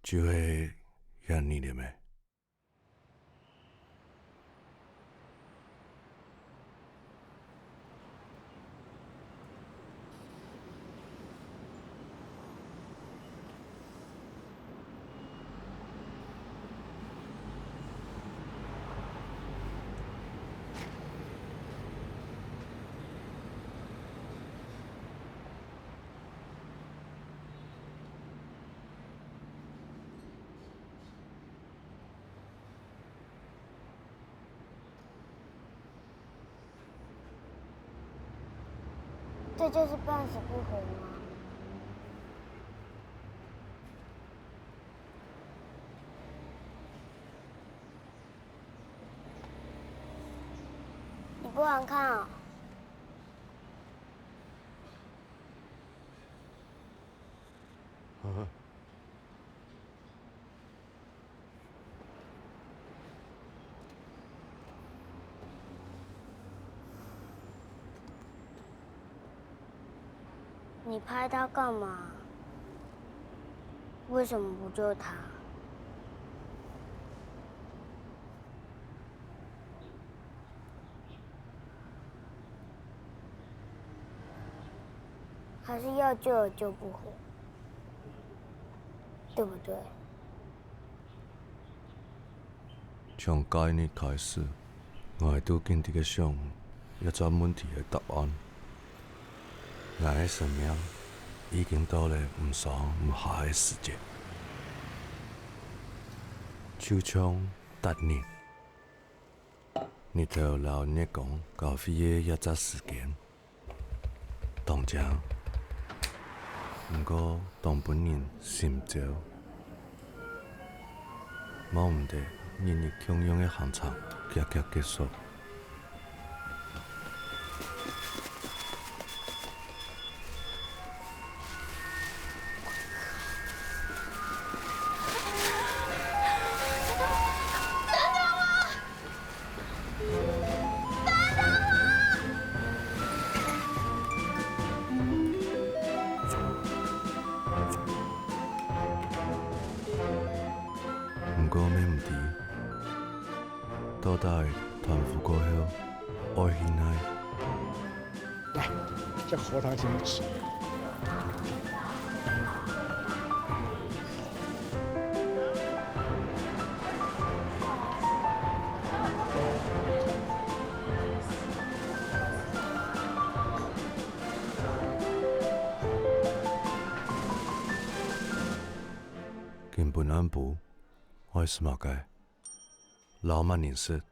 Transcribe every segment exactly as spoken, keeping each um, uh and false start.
就係這日了咩？ 這就是半死不活嗎？你不敢看哦？ 你拍他幹嘛？為什麼不救他？ 還是要救也救不活，對不對？從該日開始，𠊎都緊直个想這隻問題个答案。𠊎个生命已經到了毋上毋下个時節，就像逐日， 日頭摎月光交會个這隻時間，當靚，毋過當分人心焦。望毋得日日共樣个行程遽遽結束。 毋過乜毋知，到底斷氣過後，愛去哪？來，這荷塘先食。 今晡暗晡，愛食麼个？摎麼人食？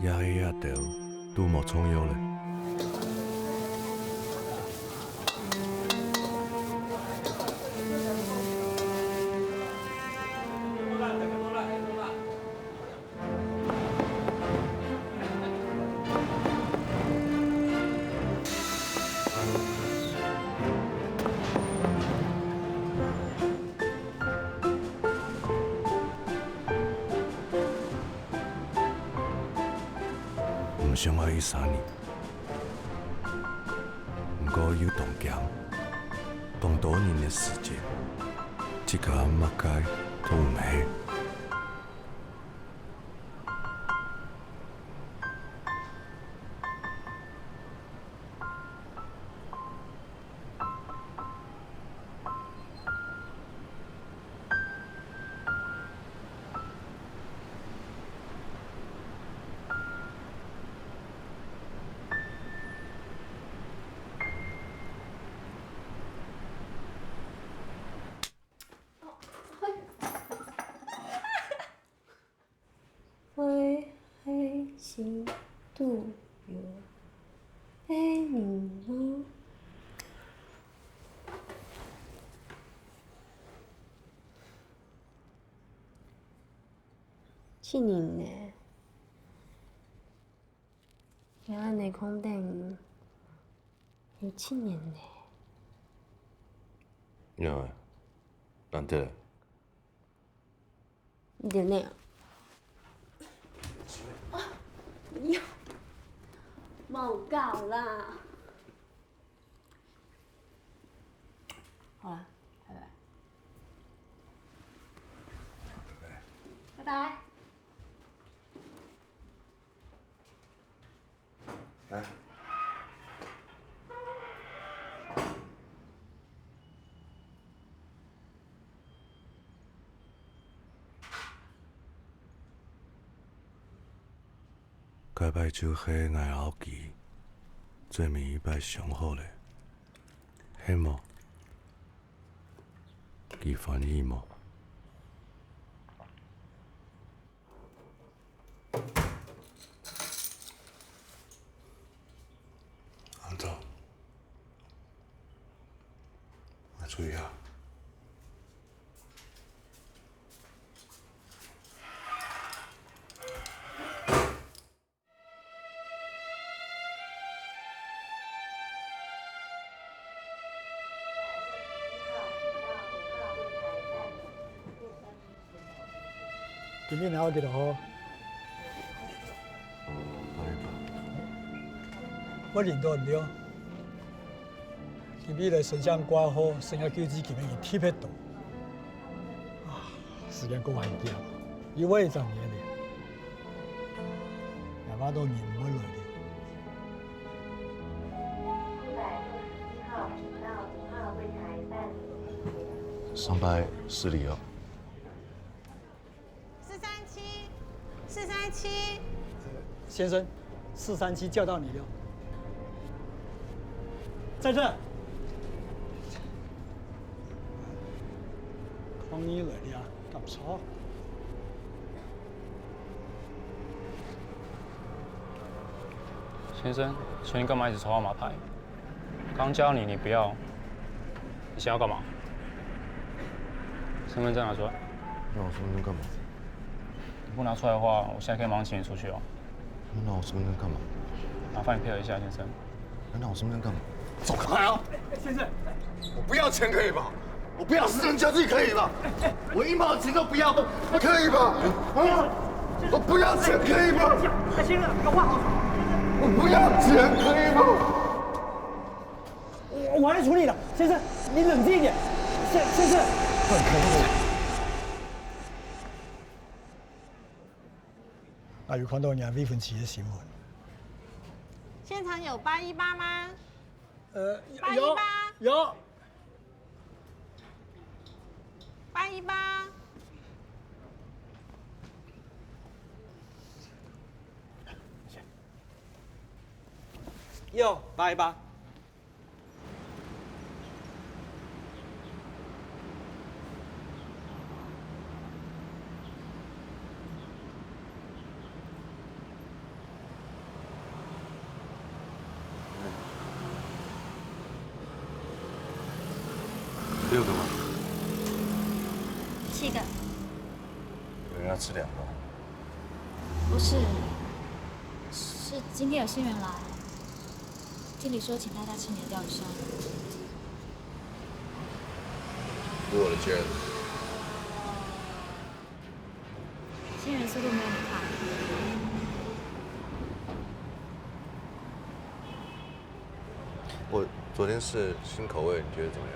也係這兜都無重要了。毋想愛一儕人，毋過又當驚，當多人个時節，自家麼个都毋係。 會係食肚肉个人無？七年呢？也恁呢囥等有七年呢。呀，難得。 你等等。啊，你莫搞啦。好啦，拜拜。來。來。 該擺就係𠊎摎佢最尾一擺相好咧，係無？佢歡喜無？ 安總，𠊎出去啊。 今日拿到幾多號？八一八。𠊎認到你哦。今日來生產掛號，生產救濟金个人特別多。啊，時間過還緊，又會一隻年了。𠊎話到人毋會來了。 上擺失禮哦。四三七，四三七。先生，四三七叫到你了。在這。抗議來了，敢吵？ 先生，請你幹嘛一直抽號碼牌？剛叫你，你不要。你想要幹嘛？身份證拿出來。拿我身份證幹嘛？你不拿出來的話，我現在可以馬上請你出去哦。你拿我身份證幹嘛？麻煩你配合一下，先生。你拿我身份證幹嘛？走開啊！先生，我不要錢可以吗？ 我不要私人交际可以吗？我一毛钱都不要，可以吗？啊？我不要钱可以吗？哎，先生，有话好说。我不要钱可以吗？我，我来处理了，先生，你冷静一点，先，先生。放开我！啊，有看到人家未婚妻的新闻。现场有八一八吗？呃，八一八。有，有。 八一八。有，八一八。 六个吗？七个。我要吃两个。不是，是今天有新人来，经理说请大家吃你的钓鱼烧。给我的 Jen。 新人速度没有很快。我昨天试新口味，你觉得怎么样？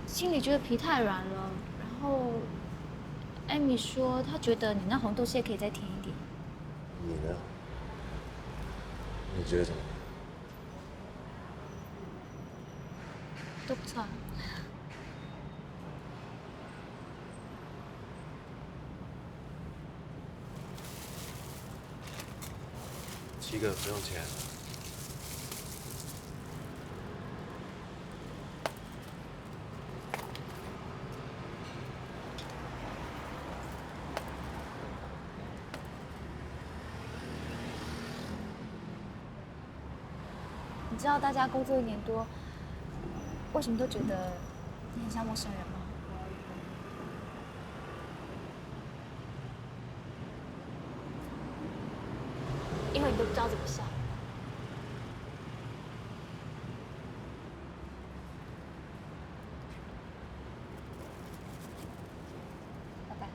心里觉得皮太软了，然后Amy 说她觉得你那红豆馅可以再甜一点。你呢？你觉得怎么样？ 都不错。七个不用钱。 你知道大家工作一年多，为什么都觉得你很像陌生人吗？因为你都不知道怎么笑。拜拜。 你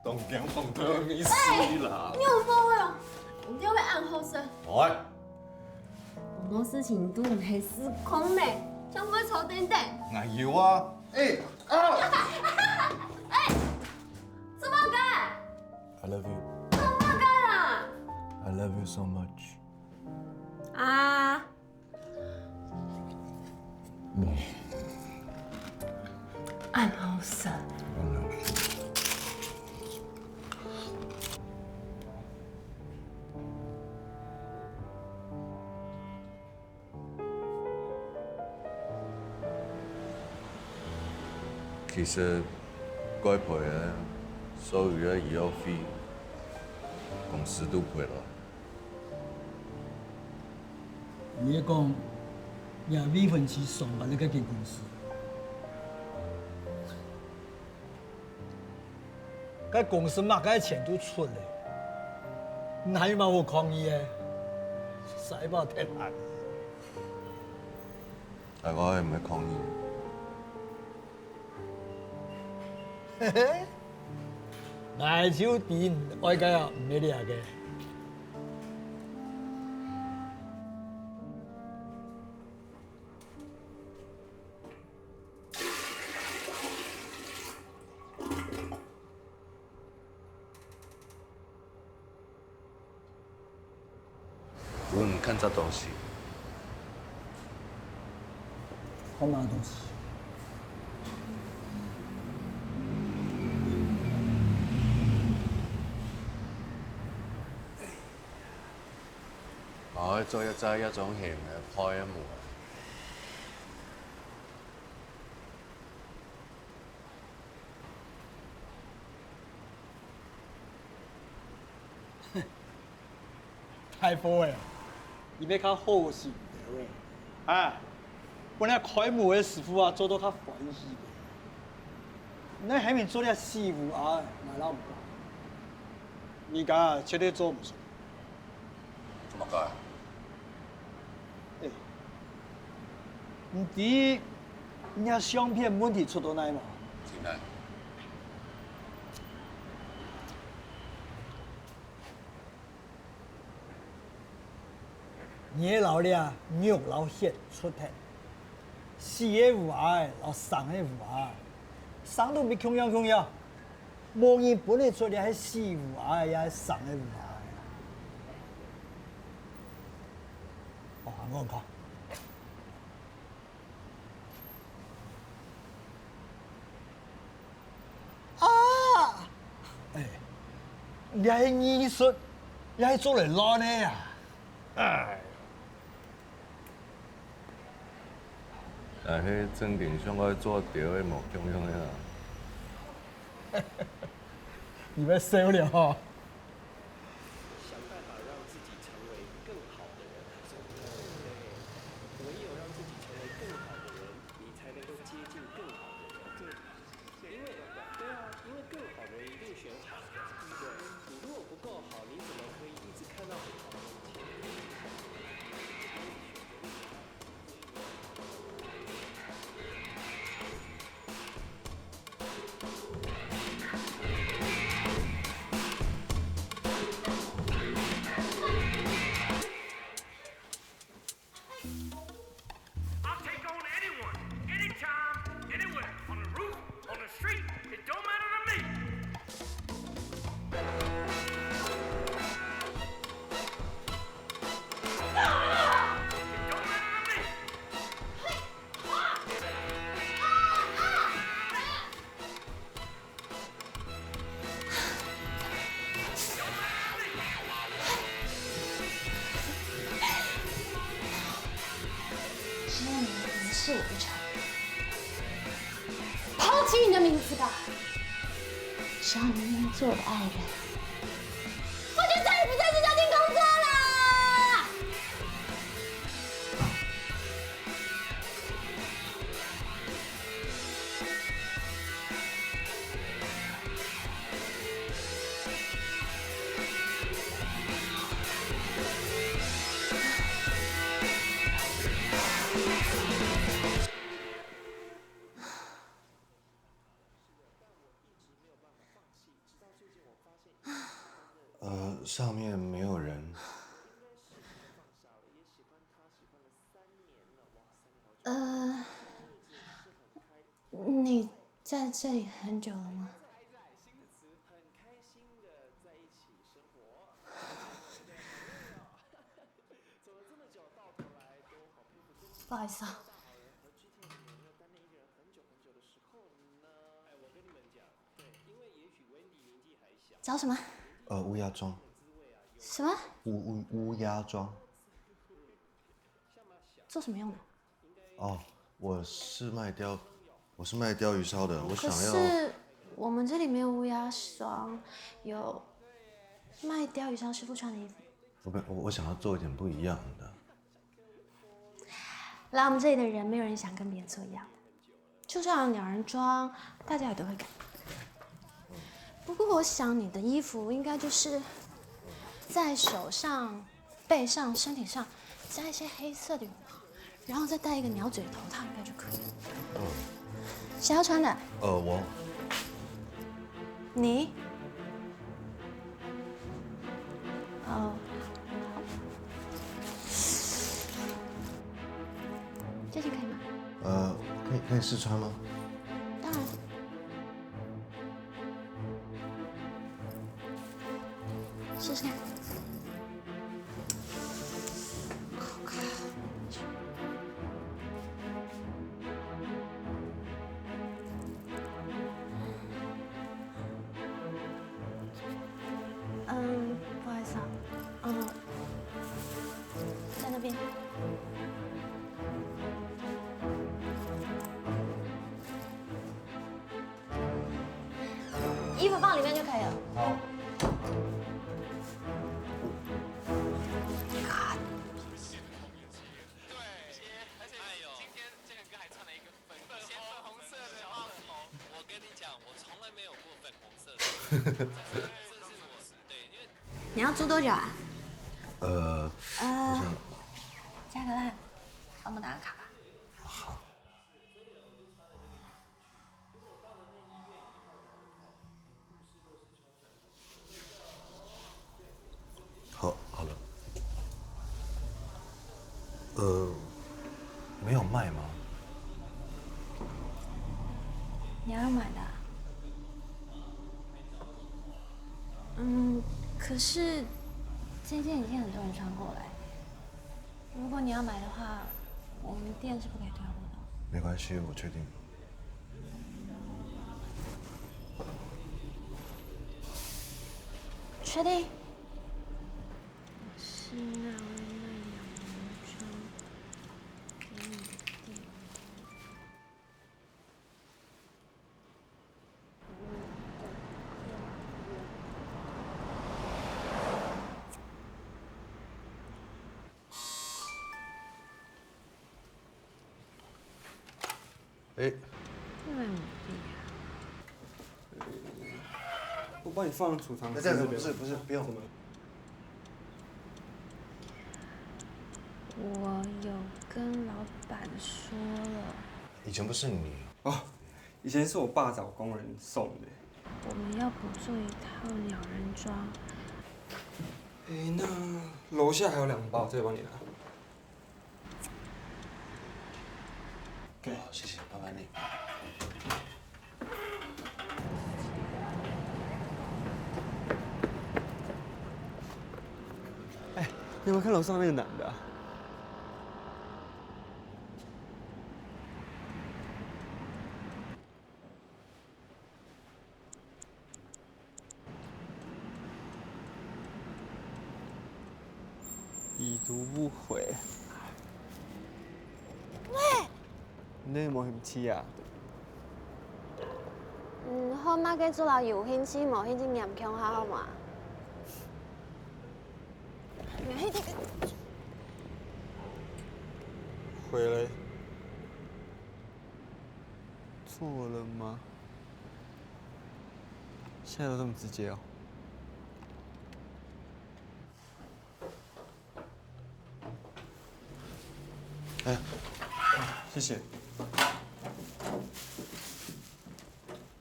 當驚風都無事啦。你有無哦？你就會恁好色。喂，我無事情都毋係失控呢，像會吵等等。哪有啊？哎啊！哎，怎麼个？ I love you. 怎麼个啦？ I love you so much. 啊。嗯。恁好色。嗯。其實該賠个所有个醫藥費，公司都賠了。你係講，你未婚妻上班个該間公司？ 該公司麼个錢都出了，哪有麼好抗議个？使把忒爛。大家毋係抗議。嘿嘿，𠊎就知你愛个啊，毋係這个。 𠊎看隻東西。看麼个東西？𠊎愛做一隻這種型个配合。 大貨仔，你愛較好心兜仔。啊，本來開模个師傅啊，做到較歡喜个。你還明做這死烏鴉，𠊎摎你講，你家絕對做毋出。 做麼个？哎，你知你這相片問題出到哪無？在哪？你个摎這肉摎血出忒，死个烏鴉仔摎生个烏鴉仔，生到乜共樣共樣。 無人分得出這係死烏鴉也係生个烏鴉。哦，𠊎看。啊！哎，這係藝術，這係做來亂个啊！哎。 但係正經想愛做兜仔無共樣个啊。你愛笑了吼。想辦法讓自己成為更好的人。對，唯有讓自己成為更好的人，你才能夠接近更好的人。對。 因為，對啊，因為更好的人一定選好的，對不對？你如果不夠好，你怎麼可以一直看到很好的人？ I'll take on anyone, anytime, anywhere. On the roof, on the street, it don't matter to me. It don't matter to me. 只要你的名字我不吵，抛弃你的名字吧。只要你愿意做我的爱人，我就再也不在这家店工作了。 但我一直没有办法放弃，直到最近呃，上面没有人。呃，你在这里很久了吗？不好意思啊。找什么？呃，乌鸦桩。什么？乌乌乌鸦桩。做什么用的？哦，我是卖钓，我是卖钓鱼烧的，我想要。可是我们这里没有乌鸦桩，有卖钓鱼烧师傅穿的衣服。我没，我我想要做一点不一样的。来我们这里的人，没有人想跟别人做一样的。就算有鸟人装，大家也都会改。不过我想你的衣服应该就是在手上、背上、身体上加一些黑色的羽毛，然后再戴一个鸟嘴头套，应该就可以了。谁要穿的？呃，我。你？哦，好。这件可以吗？呃，可以可以试穿吗？当然。试试看。嗯，不好意思啊，嗯，在那边。衣服放里面就可以了。好。你要租多久啊？呃，呃，加个 line，帮我拿个卡吧。好。好，好了。呃，没有卖吗？你要买的啊？嗯，可是这件已经很多人穿过了欸。如果你要买的话，我们店是不可以退货的。没关系，我确定。确定？是那位卖羊毛装给你的店。哎，我帮你放储藏室那边。这样子不是不是不用。我有跟老板说了。以前不是你。哦，以前是我爸找工人送的。我们要补做一套鸟人装。哎，那楼下还有两包，这个帮你拿。 好，谢谢，麻烦你。哎，你有没有看楼上那个男的啊？ 已读不回。喂！你無興趣啊？嗯，好麼个做到有興趣無興趣嚴重下好無？回來。錯了嗎？現在都這麼直接哦。 哎，謝謝。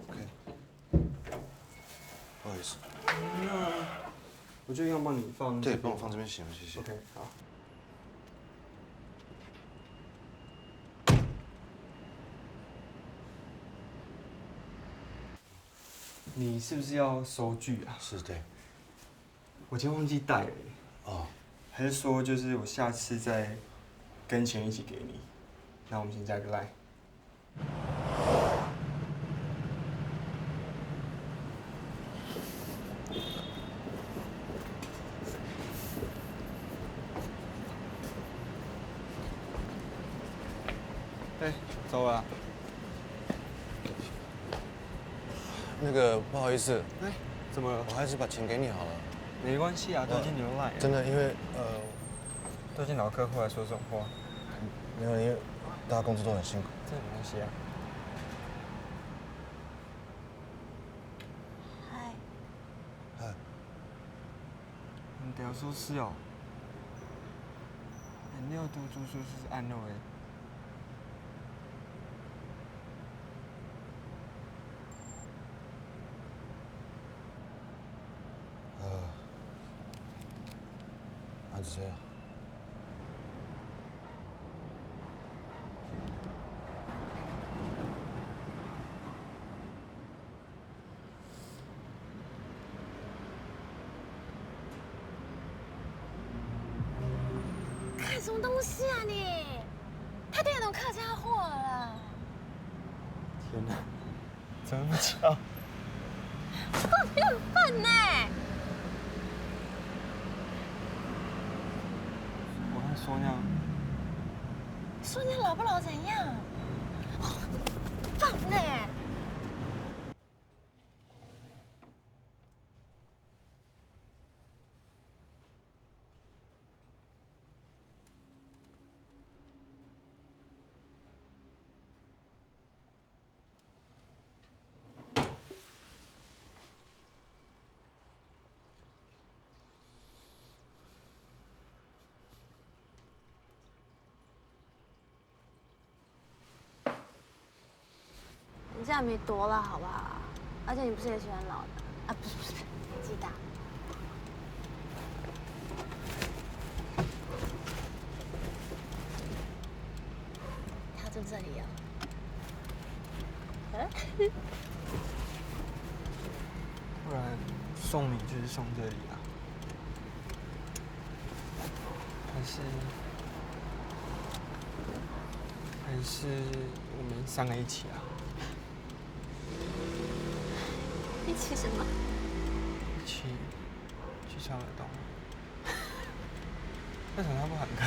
OK，不好意思。我就一样帮你放这边。对，帮我放这边行了，谢谢。OK，好。你是不是要收据啊？是，对。我今天忘记带了耶。哦。还是说就是我下次再跟钱一起给你？那我们先加个 Line。 哎，走了啊。那个，不好意思，哎，怎么了？我还是把钱给你好了。没关系啊，都已经留 Line 了。真的，因为，呃，都已经老客户还说这种话。没有，因为大家工作都很辛苦。这没关系啊。嗨。嗨。你得收拾哦。哎，你有读出书是安乐诶。 啊，啊，就这样。 看什么东西啊你？他听得懂客家话啦。天哪，怎么那么巧？你很烦呢、我跟他说那样。说你老不老怎样？烦呢、你这样没多了好不好？而且你不是也喜欢老的？啊，不是不是，不是，鸡蛋。他就这里啊。不然送你就是送这里啊。 还是，还是我们三个一起啊？一起什么？一起去唱个东。为什么他不喊歌？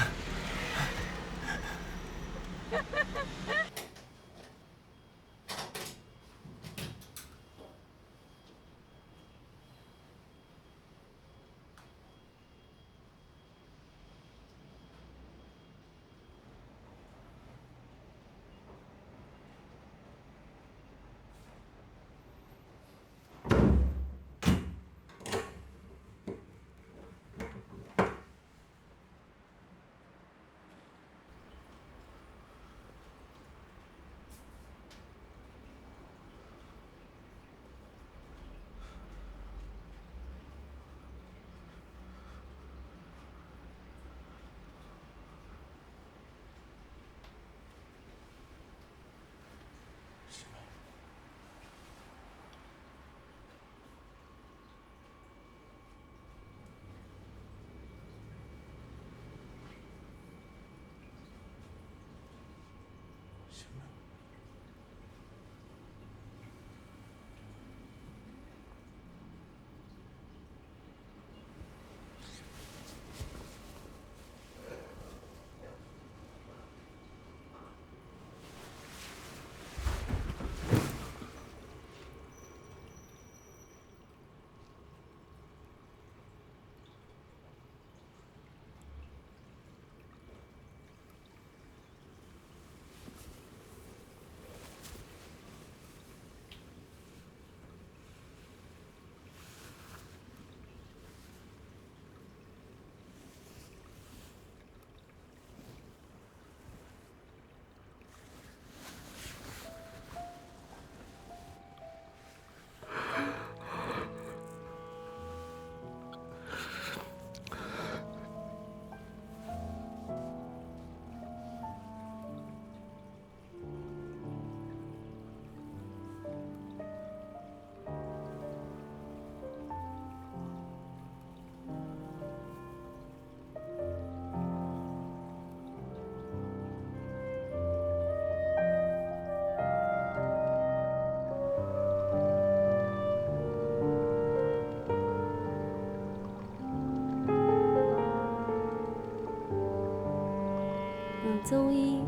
中意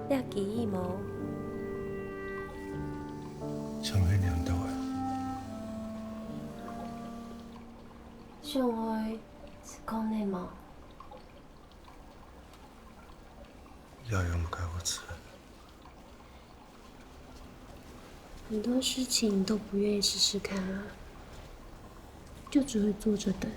這記憶無？像係念到个。想愛試看个無？也有麼个好試？很多事情都不願意試試看啊，就只會坐著等。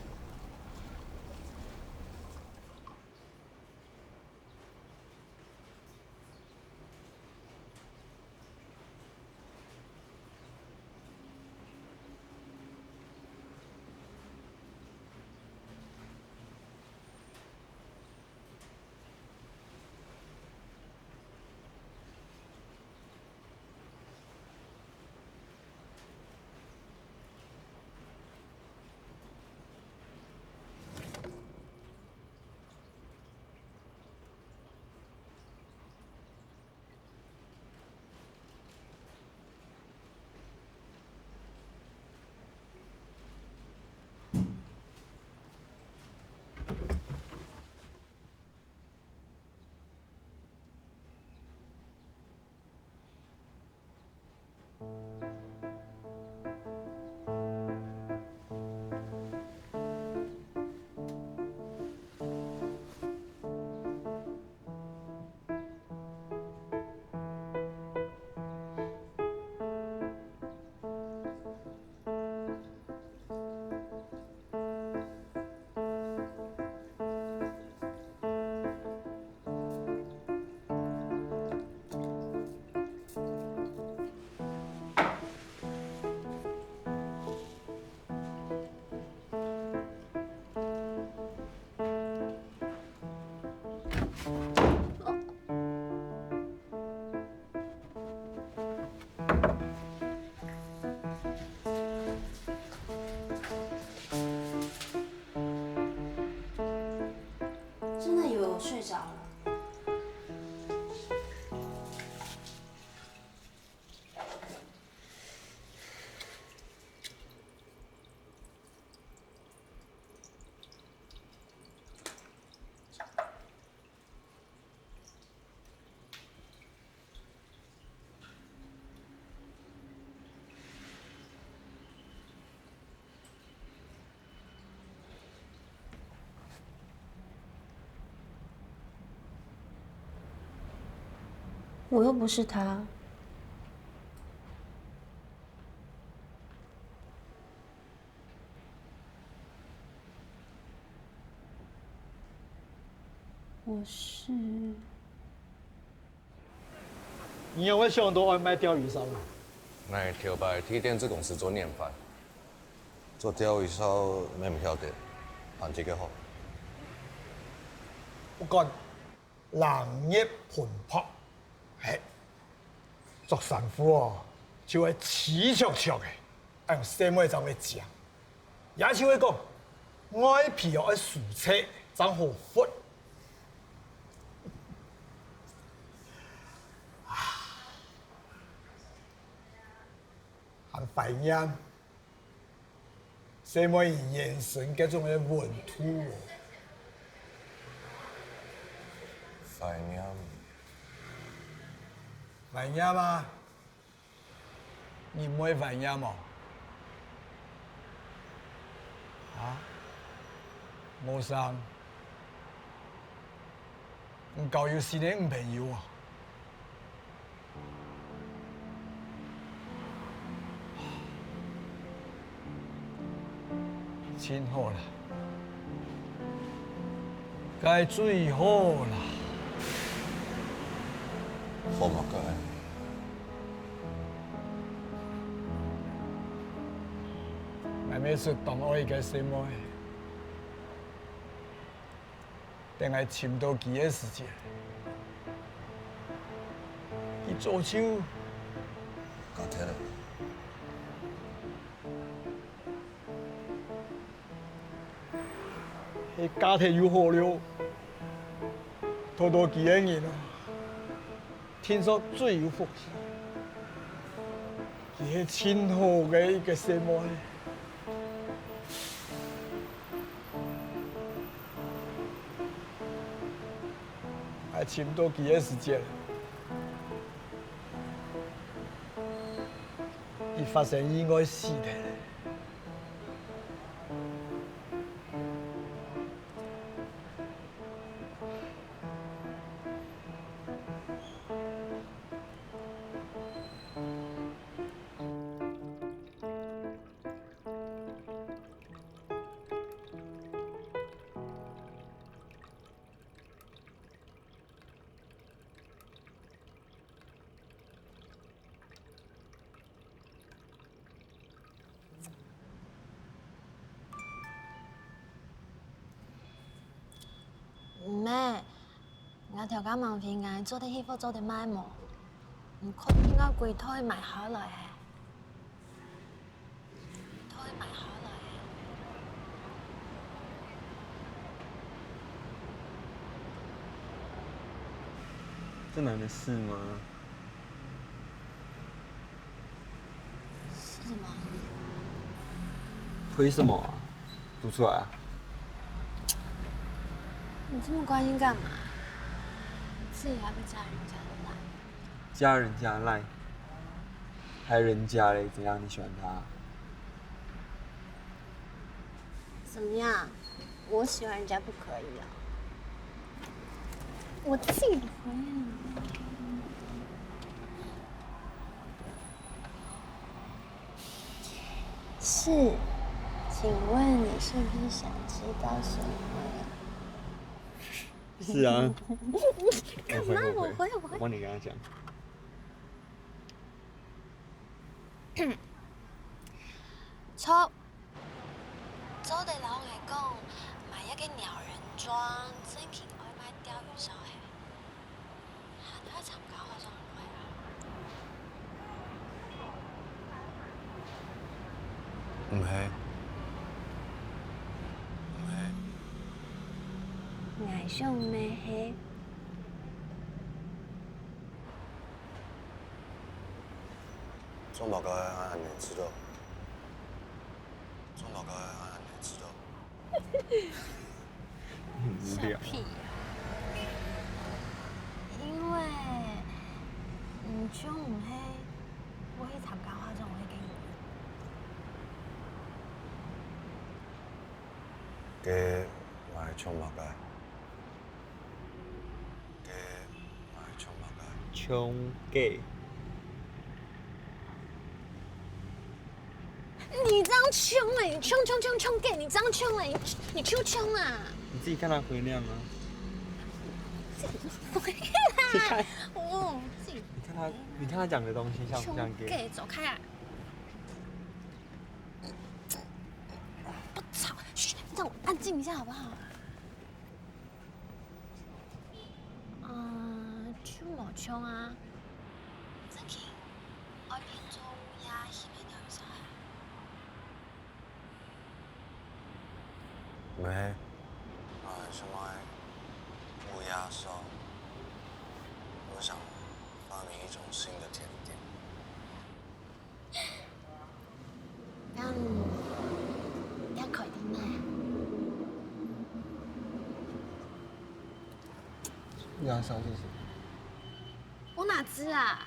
真的以為我睡着了。 我又不是他。我是。 你仰會想到愛賣釣魚竿呢？𠊎頭擺在電子公司做年番，做釣魚竿乜毋曉得，還真个好。毋管冷熱盆泡，嘿，著衫褲哦，就愛齊著著个，恁樣細妹正會靚。 也就係講，外皮愛酥脆，正好拂。啊，還懷念細妹你眼神該種个溫度哦。懷念。懷念啊！ 你毋會懷念無？啊？無聲。你交有新个女朋友啊？ 盡好啦，該最好啦。好麼个？𠊎乜識當愛一個細妹。 等𠊎尋到佢个時節，佢早就嫁忒了。係嫁忒又好了，討到佢个人啊， 定著最有福氣。佢係盡好个一個細妹。還尋毋到佢个時節，佢發生意外死忒了。 毋係，𠊎頭家問𠊎做得去做得賣無？你看𠊎櫃台買下來欸。 這男的是嗎？是什麼？推什麼啊？讀出來啊！你這麼關心幹嘛？自己還不加人家的賴？加人家賴，還人家嘞？怎樣？你喜歡他？怎麼樣？我喜歡人家不可以啊？我自己的回应。是，请问你是不是想知道什么？是啊。干嘛？我回我回。我帮你跟他讲。 著，做得摎𠊎講，買一個鳥人裝，正經愛賣釣魚竿係？還愛參加化妝舞會啊？毋係，毋係。𠊎想乜係。 做麼个愛恁樣遲到？做麼个愛恁樣遲到？很無聊。屁呀！因為你就毋係會去參加化妝舞會个人。該𠊎愛做麼个？ 該𠊎愛做麼个？衝雞。你這樣衝欸，你衝衝衝衝雞，你這樣衝欸，你你就衝啊！你自己看他回量啊。不會啦，我自己你看他，你看他講的東西像不像衝 gay？ gay，走開啊！不吵，噓，讓我安靜一下好不好？啊，就無像啊。正經，愛變做烏鴉去買鳥魚竿啊？無，𠊎想愛烏鴉燒，我想發明一種新的甜點。 恁，恁開心咩？烏鴉燒是什麼？我哪知啊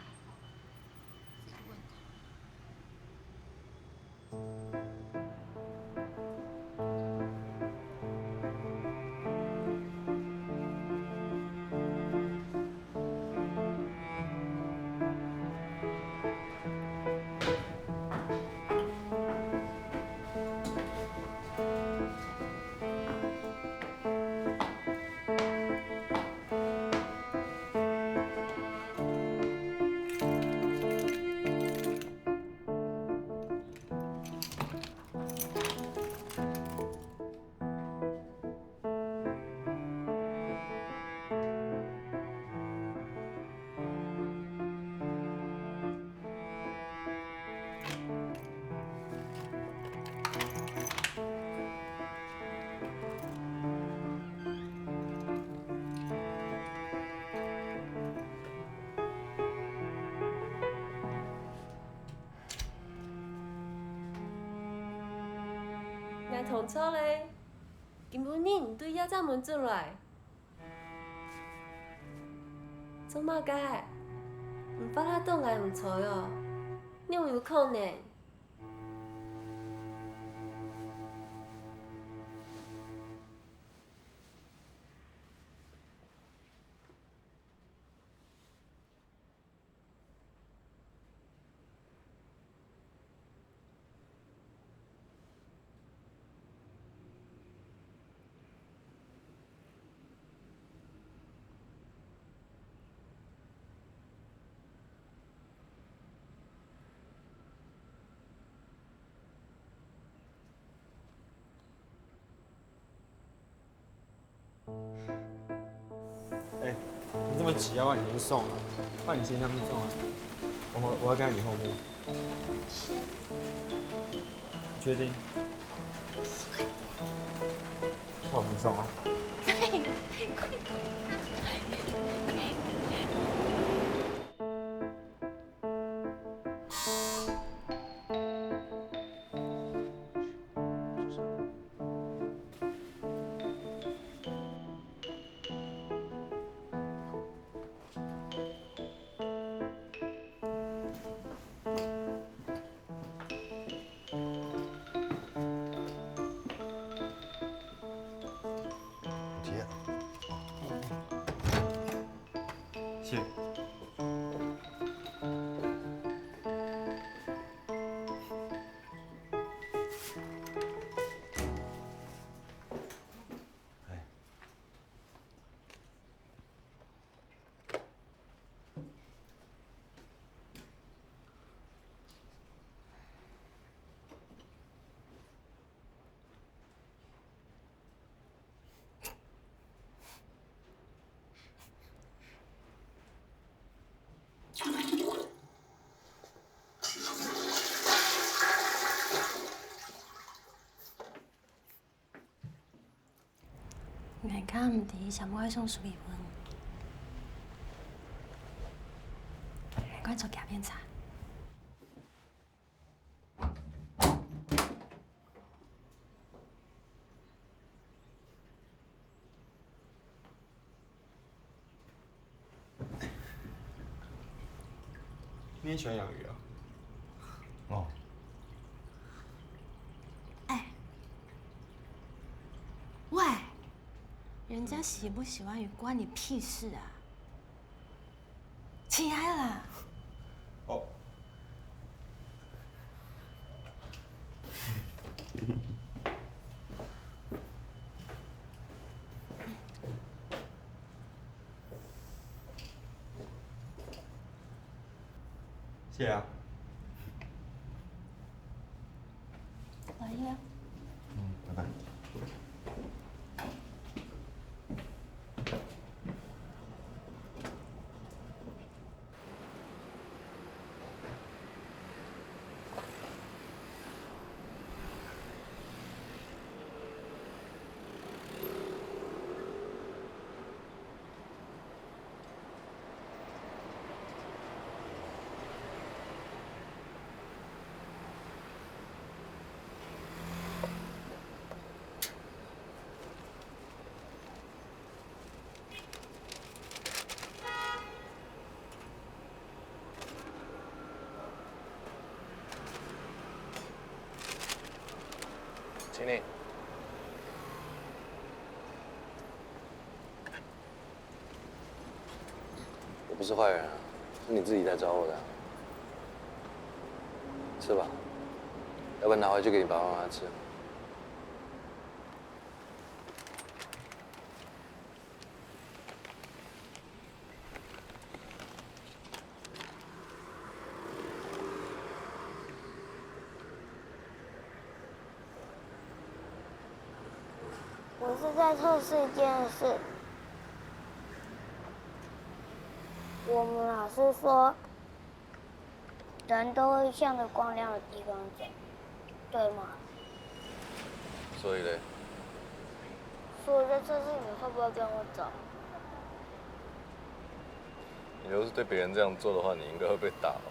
？𠊎同錯咧，今晡日你對這隻門轉來。做麼个？你發辣到𠊎毋睬哦？仰有可能？ 哎，你這麼急，要不然你先送啊，不然你先上去送啊。我我要跟在你後面。確定？那我先送啊。謝。 𠊎較毋知啥物愛送出去分你。𠊎趕做幾杯茶。 你也喜歡養魚啊？哦。哎，喂，人家喜不喜歡魚關你屁事啊？起來啦！哦。 謝謝啊。來呀。嗯，拜拜。請你。我不是壞人啊，是你自己在找我的啊。吃吧，要不然拿回去給你爸爸媽媽吃。 我是在測試一件事。我們老師說，人都會向著光亮的地方走，對嗎？所以嘞？所以我在測試你會不會跟我走。你要是對別人這樣做的話，你應該會被打哦。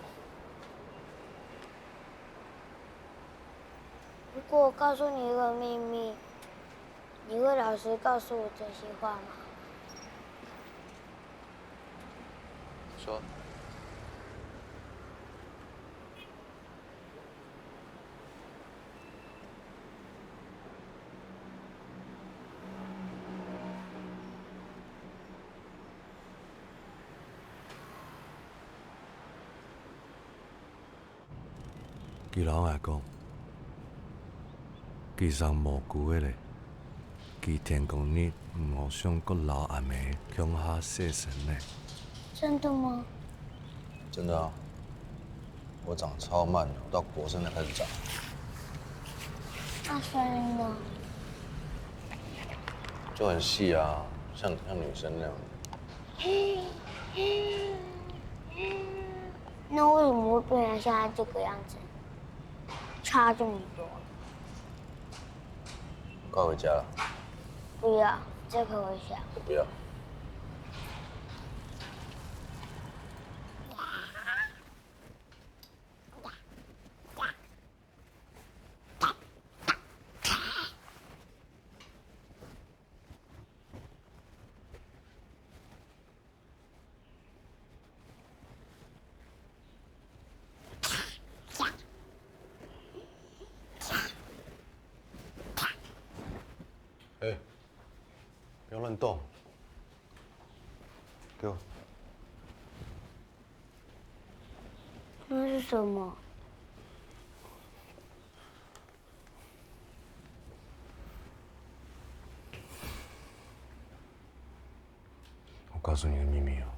如果我告訴你一個秘密，你會老實告訴我真心話嗎？佢摎𠊎講，佢生無辜个咧，佢天光日毋好想過摎阿姆共下洗身咧。真的嗎？真的啊，我長超慢的，我到國三才開始長。那所以呢？就很細啊，像像女生那樣。 那為什麼會變成現在這個樣子？差這麼多。快回家了。不要，這個我想。我不要。哎，不要亂動！給我。那是什麼？ 我告訴你個秘密哦。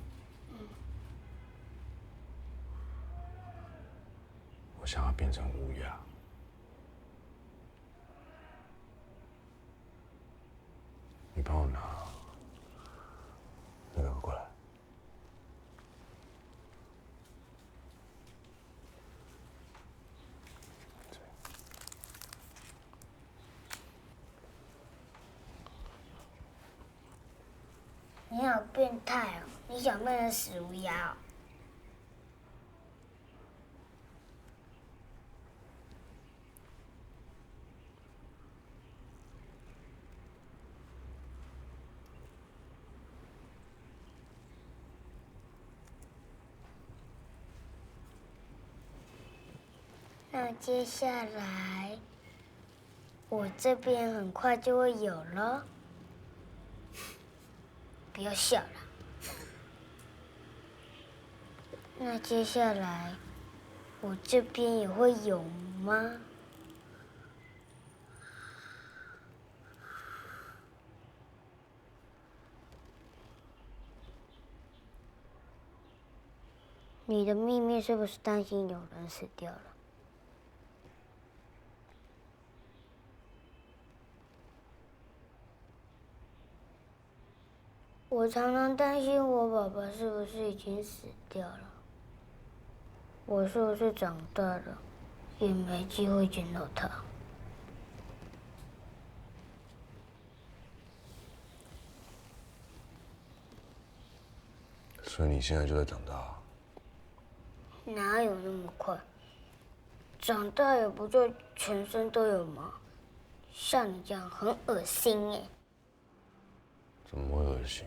我想要變成烏鴉。你幫我拿那個過來。 你好變態哦！你想變成死烏鴉哦？ 那接下來，我這邊很快就會有了。不要笑了。那接下來，我這邊也會有嗎？ 你的秘密是不是擔心有人死掉了？我常常擔心我爸爸是不是已經死掉了，我是不是長大了，也沒機會見到他。 所以你現在就在長大啊？哪有那麼快？長大也不就全身都有毛，像你這樣很噁心欸。怎麼會噁心？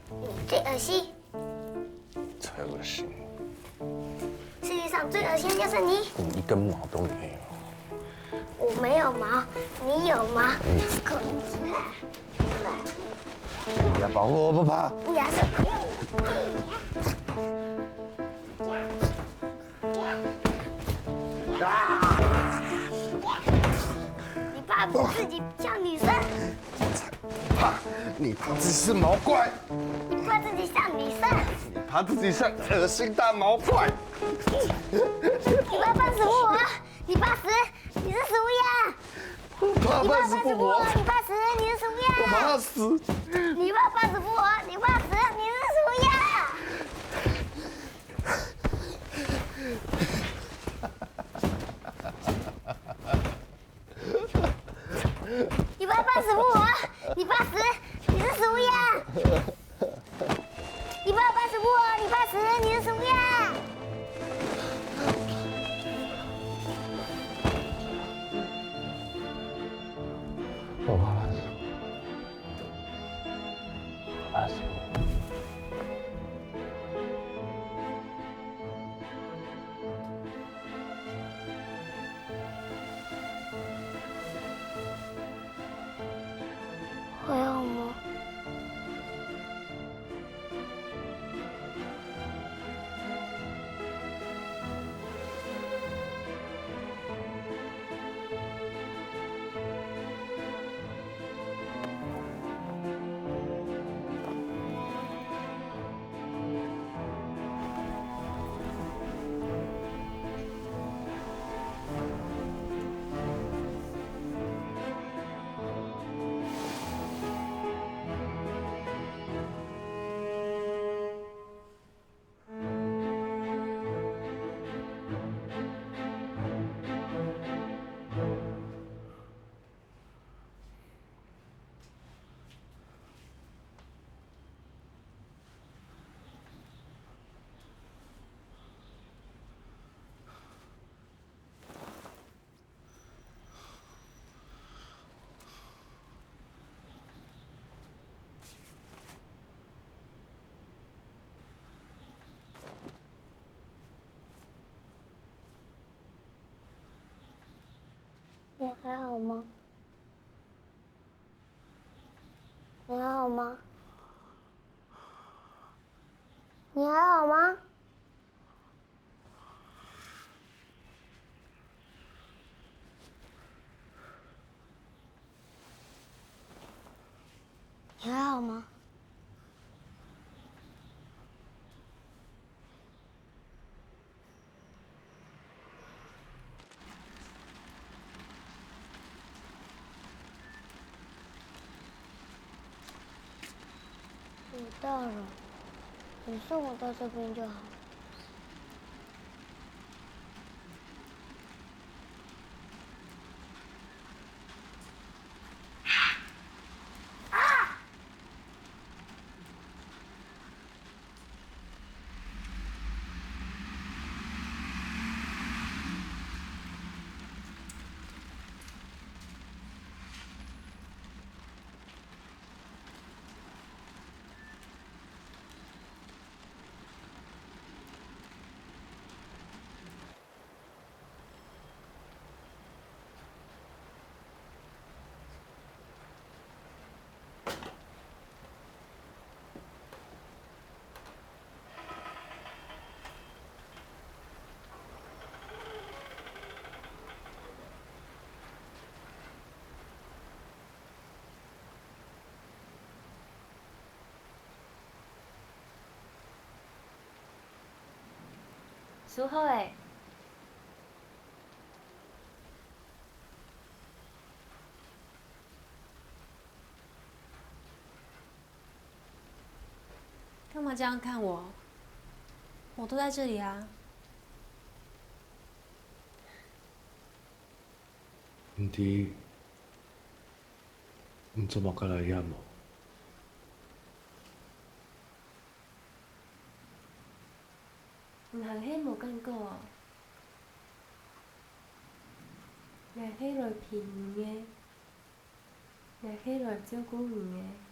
你最噁心。 才噁心！世界上最噁心的就是你。你一根毛都沒有。我沒有毛，你有毛。滾出來！你要保護我不怕？你還是……你怕自己像女生？ 怕，你怕自己是毛怪。你怕自己像女生。你怕自己像噁心大毛怪。你怕半死不活，你怕死，你是死乌鸦。我怕半死不活。你怕半死不活，你怕死，你是死乌鸦。我怕死。你怕半死不活，你怕死，你是死乌鸦。 你怕半死不活，你怕死，你是死乌鸦。你怕半死不活，你怕死，你是死乌鸦。我怕半死不活。還好嗎？ 你還好嗎？你還好嗎？你還好嗎？ 你還好嗎？ 我到了，你送我到這邊就好。 收好咧。幹嘛這樣看我？我都在這裡啊。毋知你做麼个來這無？ 你還係無感覺哦？𠊎係來陪你个，𠊎係來照顧你个。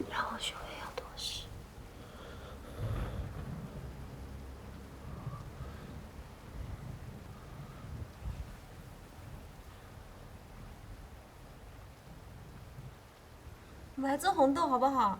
讓我學會要妥協。 我們來做紅豆好不好？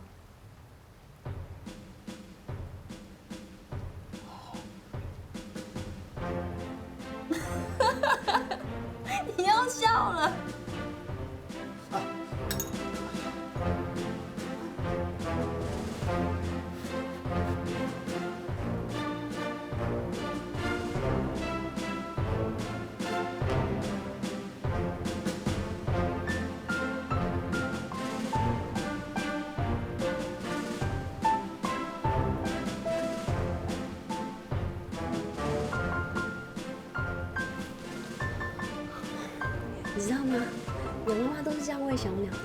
是这样喂小鸟的。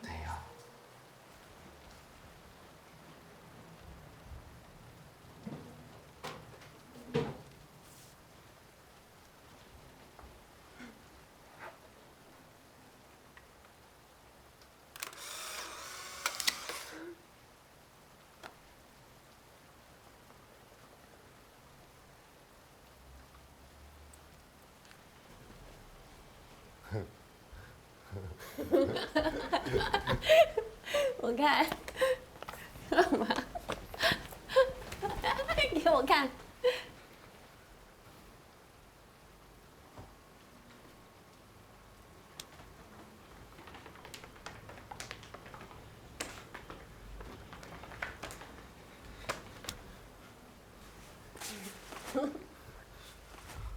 等一下。 我看，干嘛？给我看。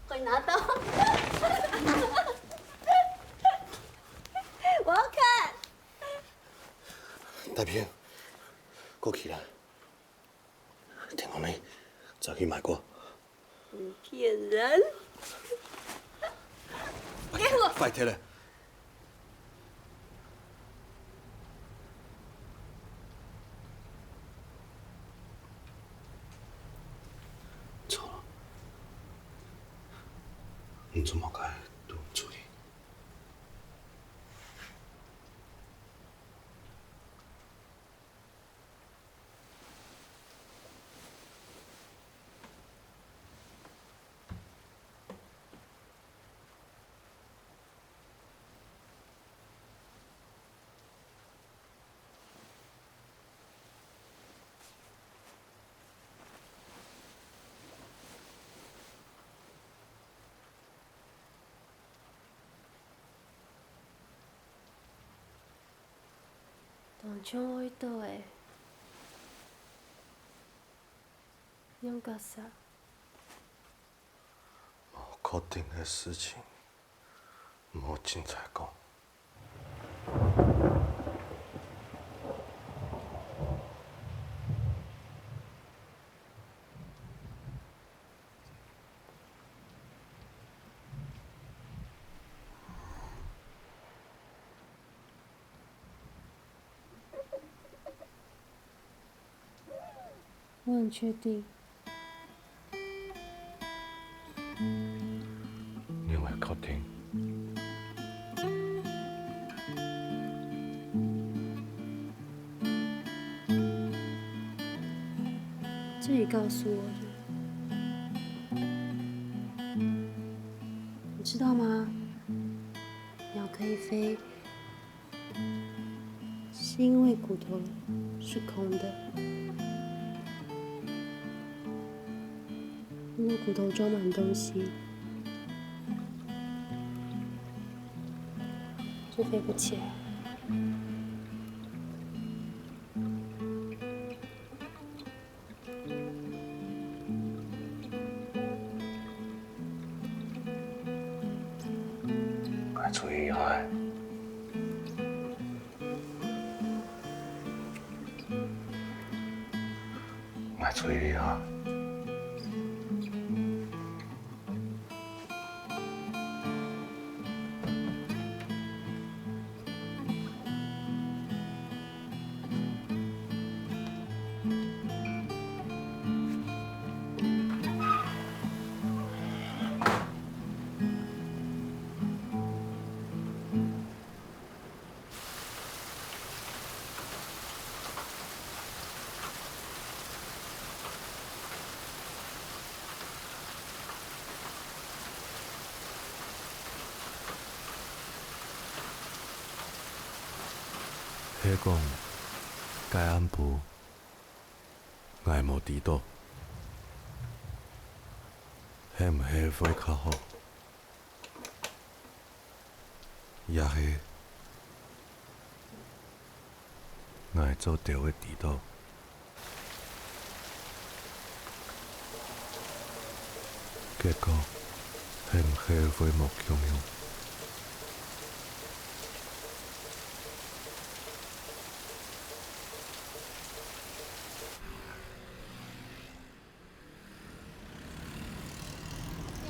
快拿刀！我要看。大兵，过去了。天公呢？早去买过。你骗人！给我！快点了。 错了，你做么个都毋处理？ 當像愛倒欸，仰結煞？無確定个事情，毋好凊彩講。 我很確定。你會確定？這你告訴我的。你知道嗎？鳥可以飛， 是因為骨頭是空的。如果骨頭裝滿東西，就飛不起來。 𠊎出去一下。𠊎出去一下。 係講，該暗晡，𠊎無知著，係毋係會較好？ 也係𠊎做得會知著。結果係毋係會無共樣？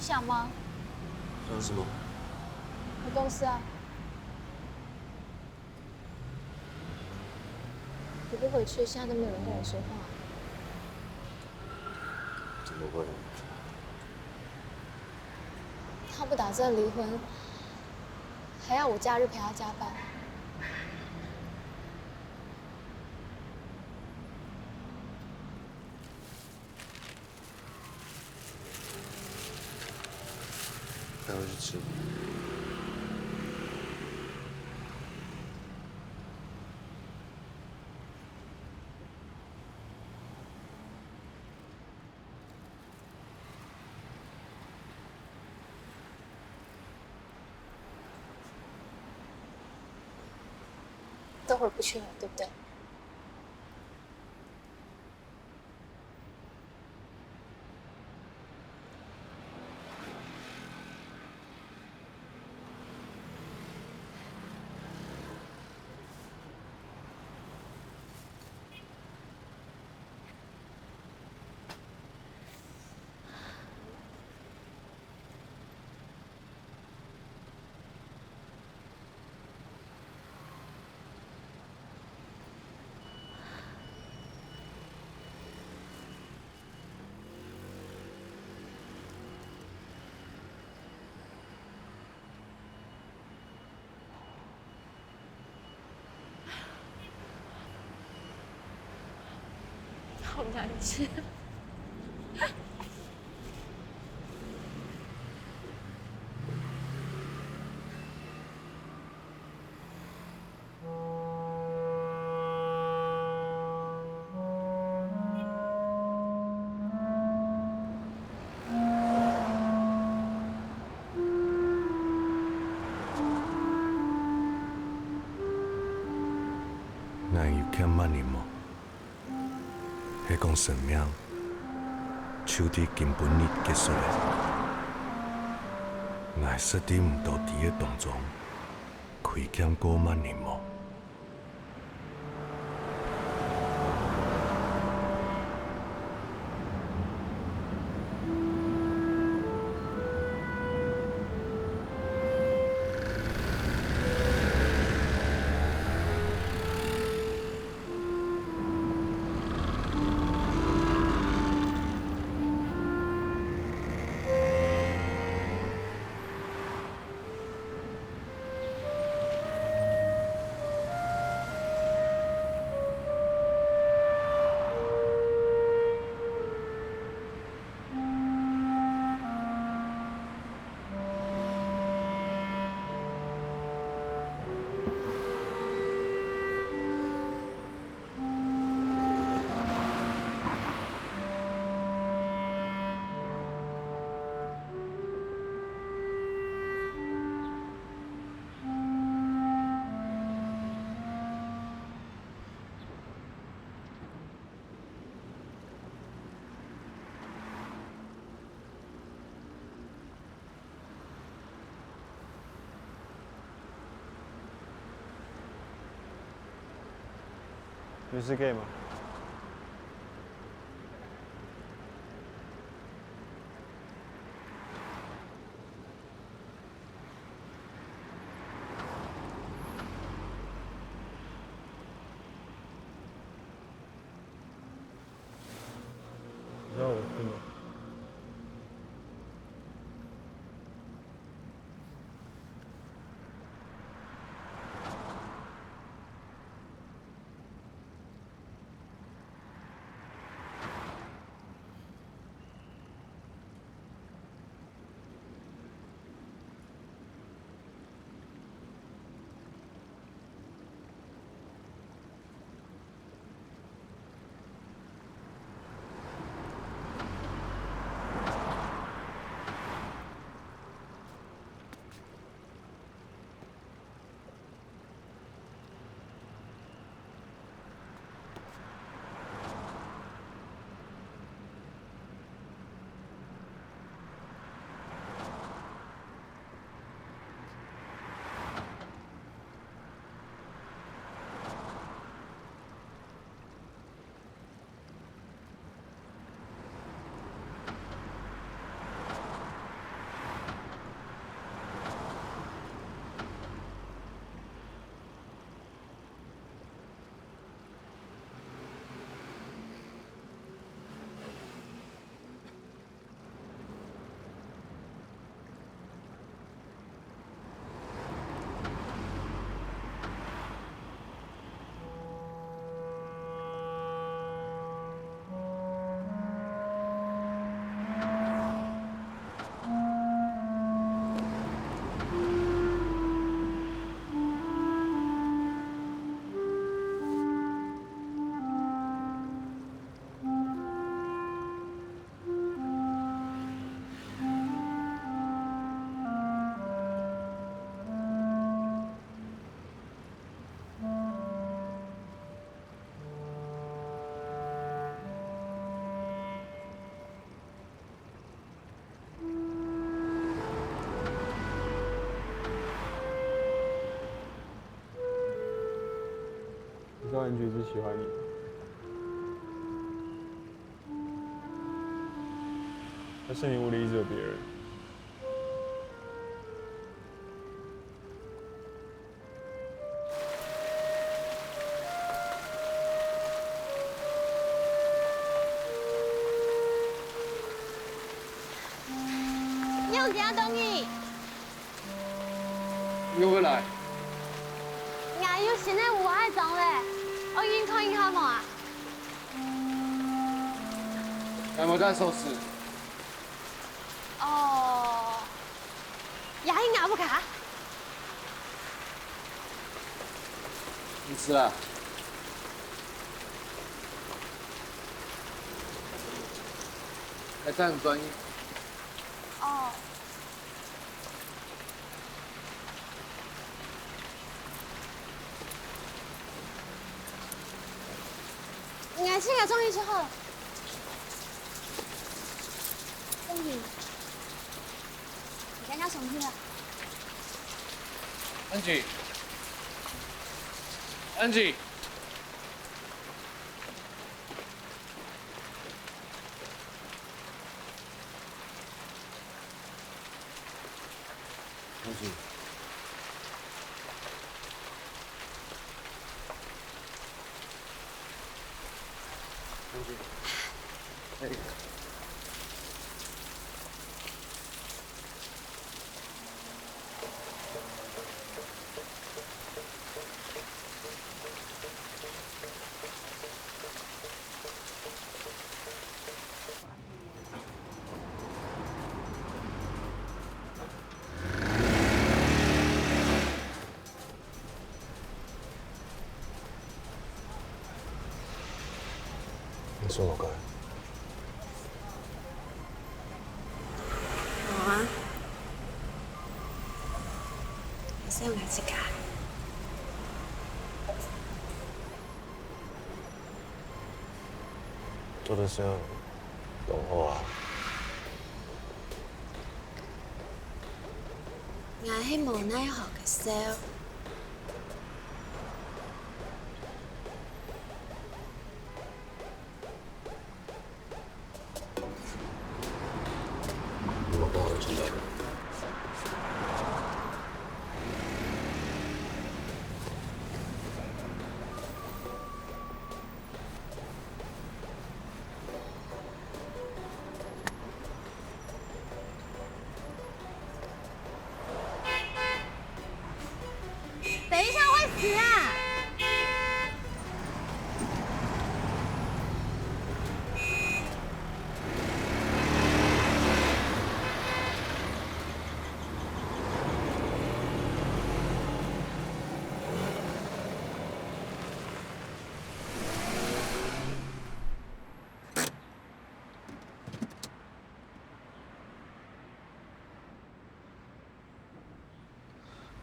想吗？想什么？回公司啊。我不回去，现在都没有人跟我说话。怎么会？他不打算离婚，还要我假日陪他加班。 带我去吃。待会儿不去了，对不对？ 好难吃。 𠊎有欠麼人無？係講生命就在今晡日結束了。𠊎設定毋到在這當中，虧欠過麼人無？ 有事个無？安居是喜欢你的，但是你屋里一直有别人。你有幾多東西？ 你會來？𠊎有新个屋愛裝咧，愛入去看一下無啊？𠊎無帶鎖匙。哦，也係吾屋下？毋係啊。還真專業。哦。 你還自家裝入去好了。正經，你剛剛重新了。安吉，安吉。 你說我幹？無啊，你想愛自家。 做得想，當好啊。𠊎係無奈何个笑。 等一下會死啊！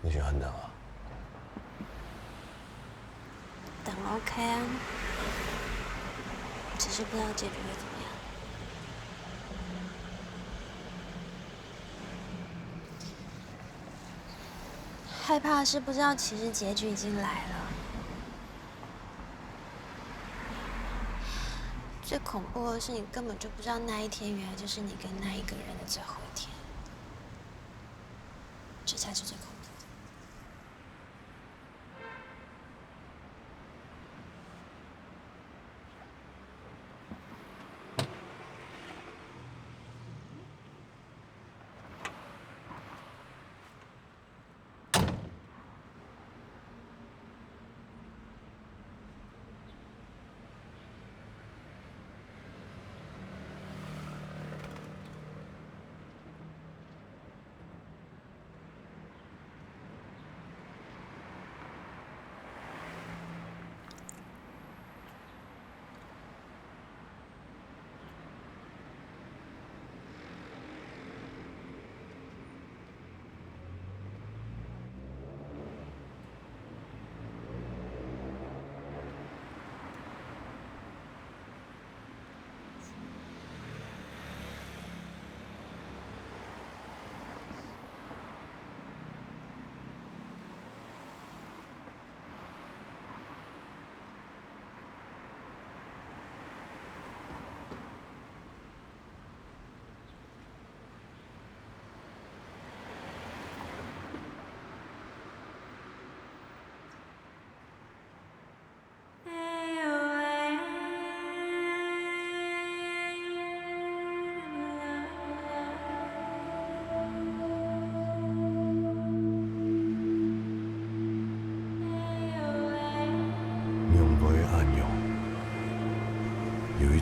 你喜歡等啊？等OK啊，只是不知道结局会怎么样。害怕是不知道，其实结局已经来了。 最恐怖的是，你根本就不知道那一天原来就是你跟那一个人的最后一天，这才是最恐怖的。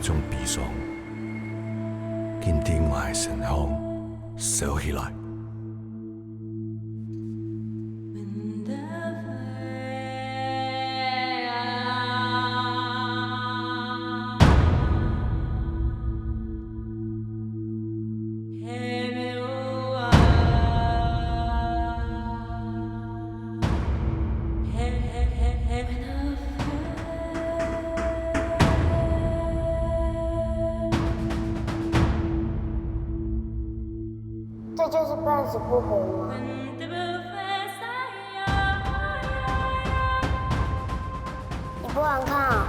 從悲傷緊在𠊎身項燒起來。 这就是半死不活吗？你不敢看啊？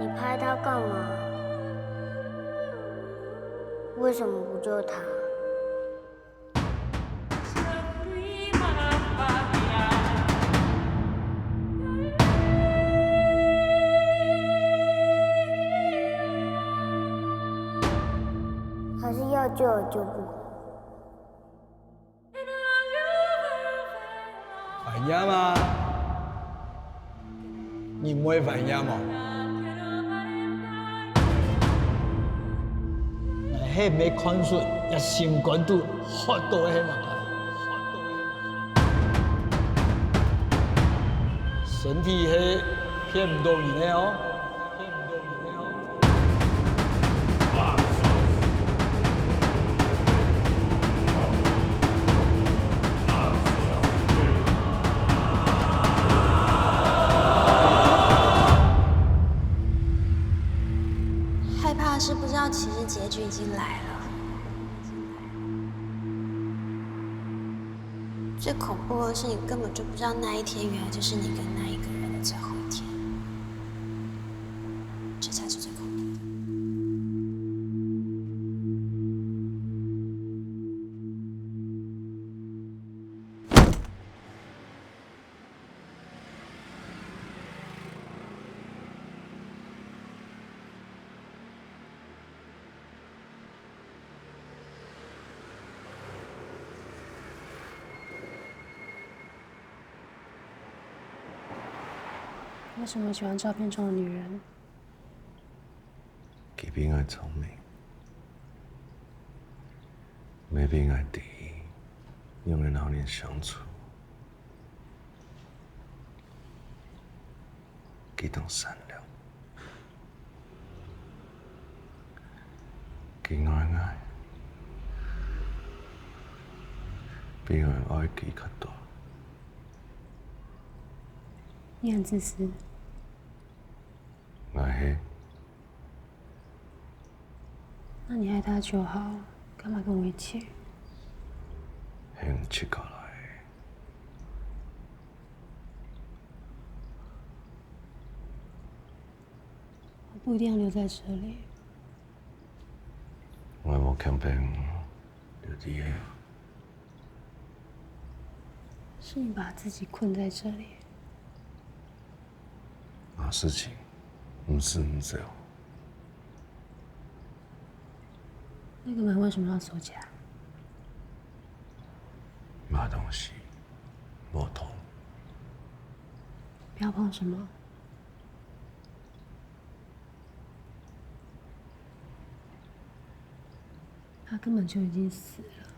你拍他干嘛？为什么不救他？ 还是要救也救不活。怀念吗？ 你毋會懷念無？𠊎係毋係看出這心肝肚渴到个係麼个？身體係騙毋到人个哦。 害怕是不知道其实结局已经来了。最恐怖的是，你根本就不知道那一天原来就是你跟那一个人的最后一天。这才是最恐怖的。 为什么喜欢照片中的女人？佢比𠊎聰明，乜比𠊎知仰般摎人相處。 佢當善良。佢愛𠊎，比𠊎愛佢較多。你很自私。𠊎係。 那你爱他就好，干嘛跟我一起？係你自家來。我不一定要留在这里。我無強迫你留在這。是你把自己困在这里。 麼事情毋使你走？那个门为什么要锁起来？麼東西無痛。不要碰什么。他根本就已经死了，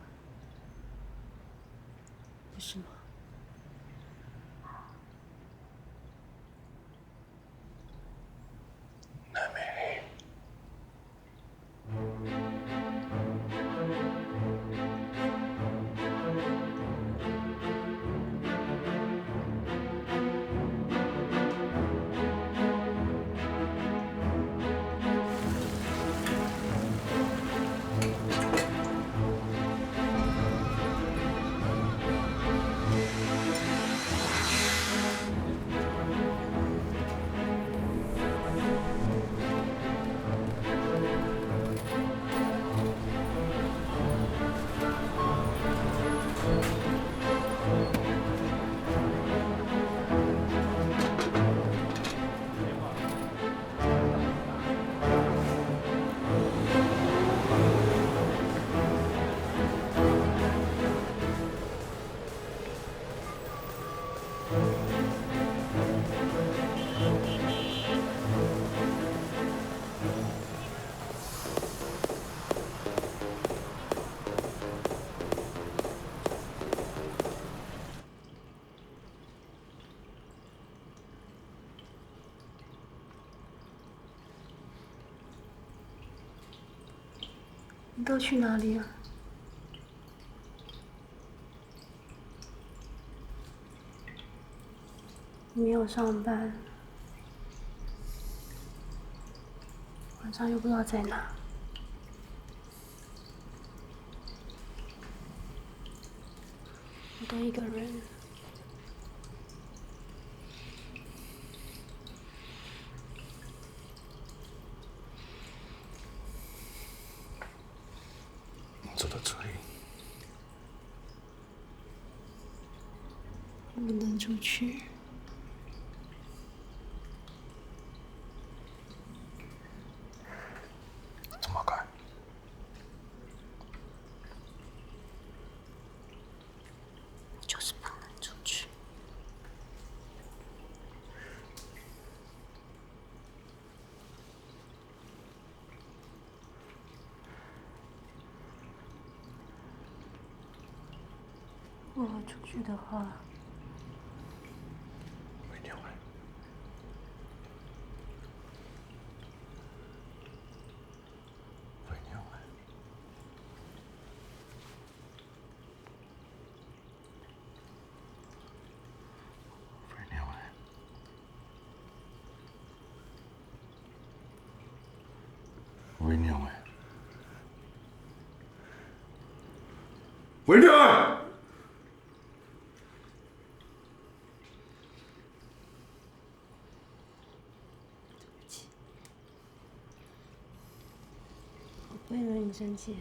不是吗？你都去哪裡啊？你沒有上班，晚上又不知道在哪。我都一個人。 你做得出去？我不能出去。怎麼辦？我就是不能出去。 我要出去的話，我一定要回。我一定要回。 為娘欸，為娘欸！對不起，我不應該惹你生氣。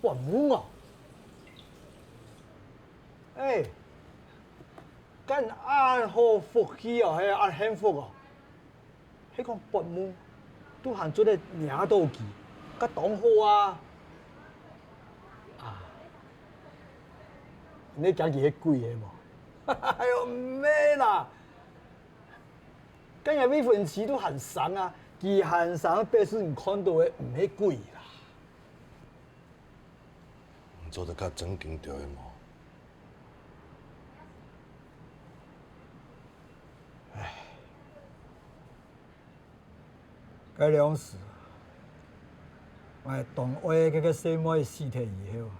發夢啊！哎，敢恁好福氣哦，係恁幸福哦！係講發夢，都還做得惹到佢，該當好啊！啊，你驚佢係鬼係無？哎喲，毋係啦！該𠊎未婚妻都還生啊，佢還生，表示你看到个毋係鬼啦。 你做得較正經點無？唉，該量時，𠊎當愛該个細妹死忒以後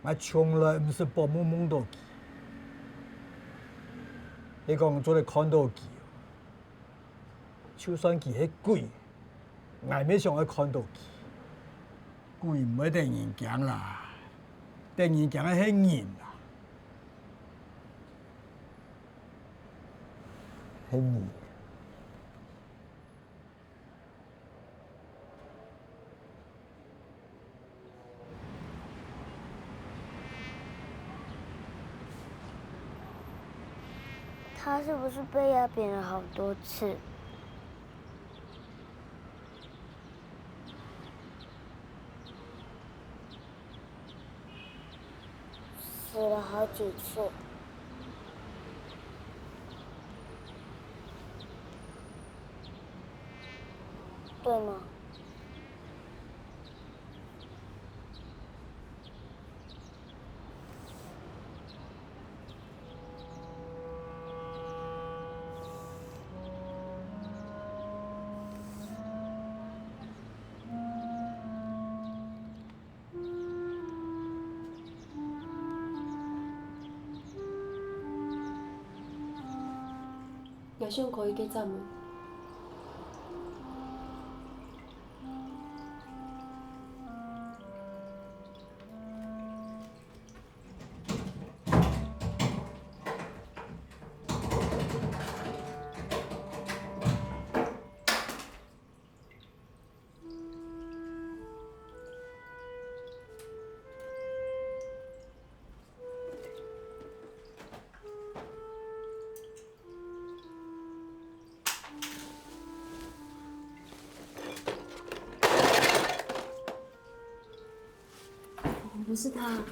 ，𠊎從來毋識發夢夢到佢，係講做得看到佢。 就算佢係鬼，𠊎乜想愛看到佢。鬼毋會得人驚啦，得人驚个係人啦。係你。 他是不是被壓扁了好多次？死了好几次，对吗？ 𠊎想開一個閘門，不是他。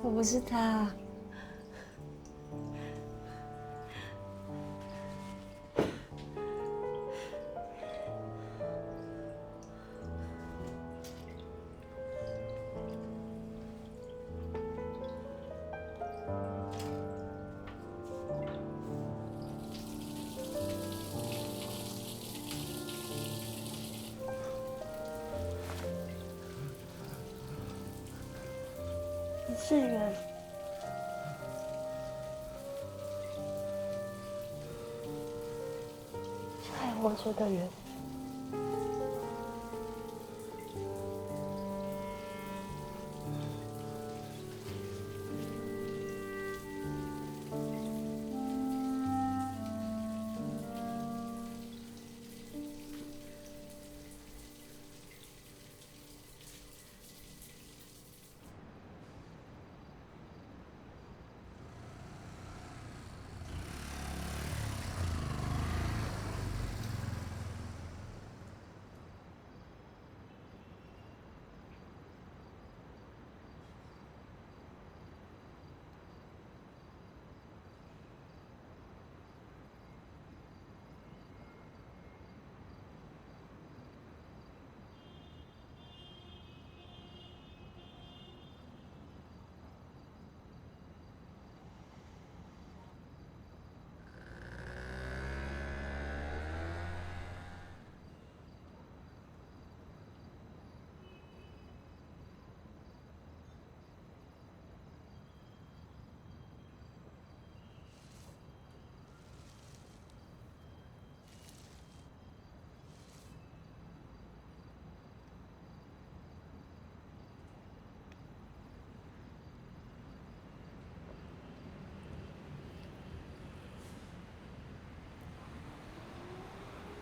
我不是他。你是人，是还活着的人。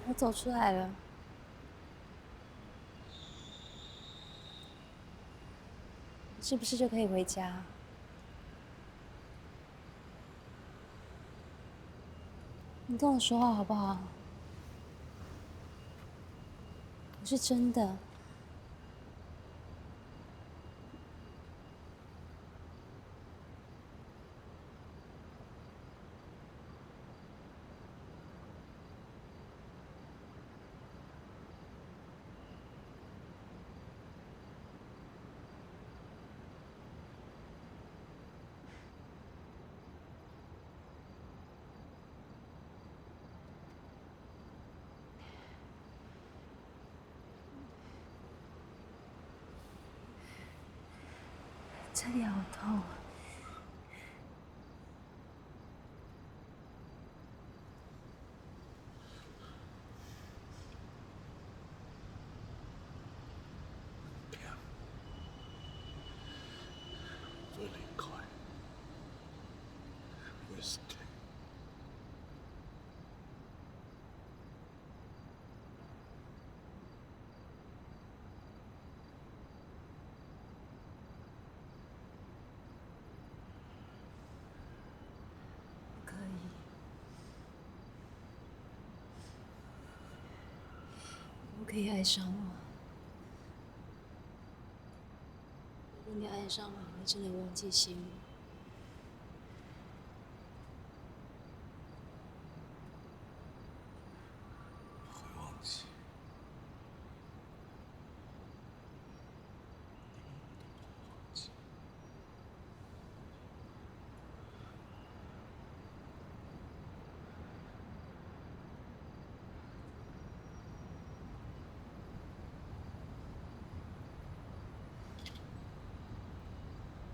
我走出来了，是不是就可以回家？你跟我说话好不好？我是真的，這裡好痛啊！不可以，不可以爱上我。如果你爱上我，你就能忘记心。不会忘记。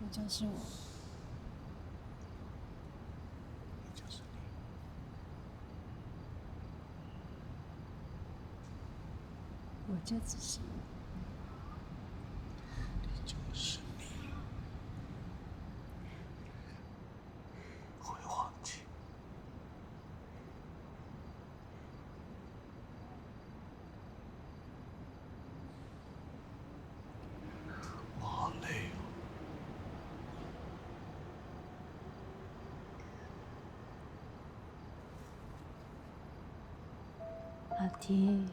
你就是我。你就是你。我就只是你。你就是你。不会忘记。 我好累哦。阿弟。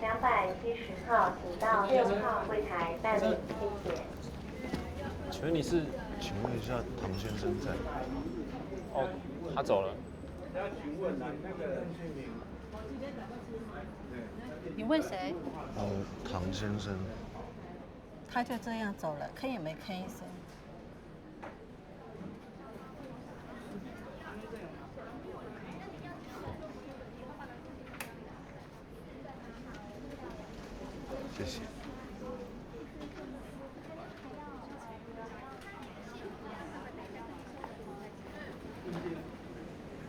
两百七十号，请到六号柜台办理，谢谢。请问你是？请问一下，唐先生在？哦，他走了。你问谁？呃，唐先生。他就这样走了，吭也没吭一声。 谢谢。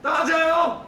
大家加油！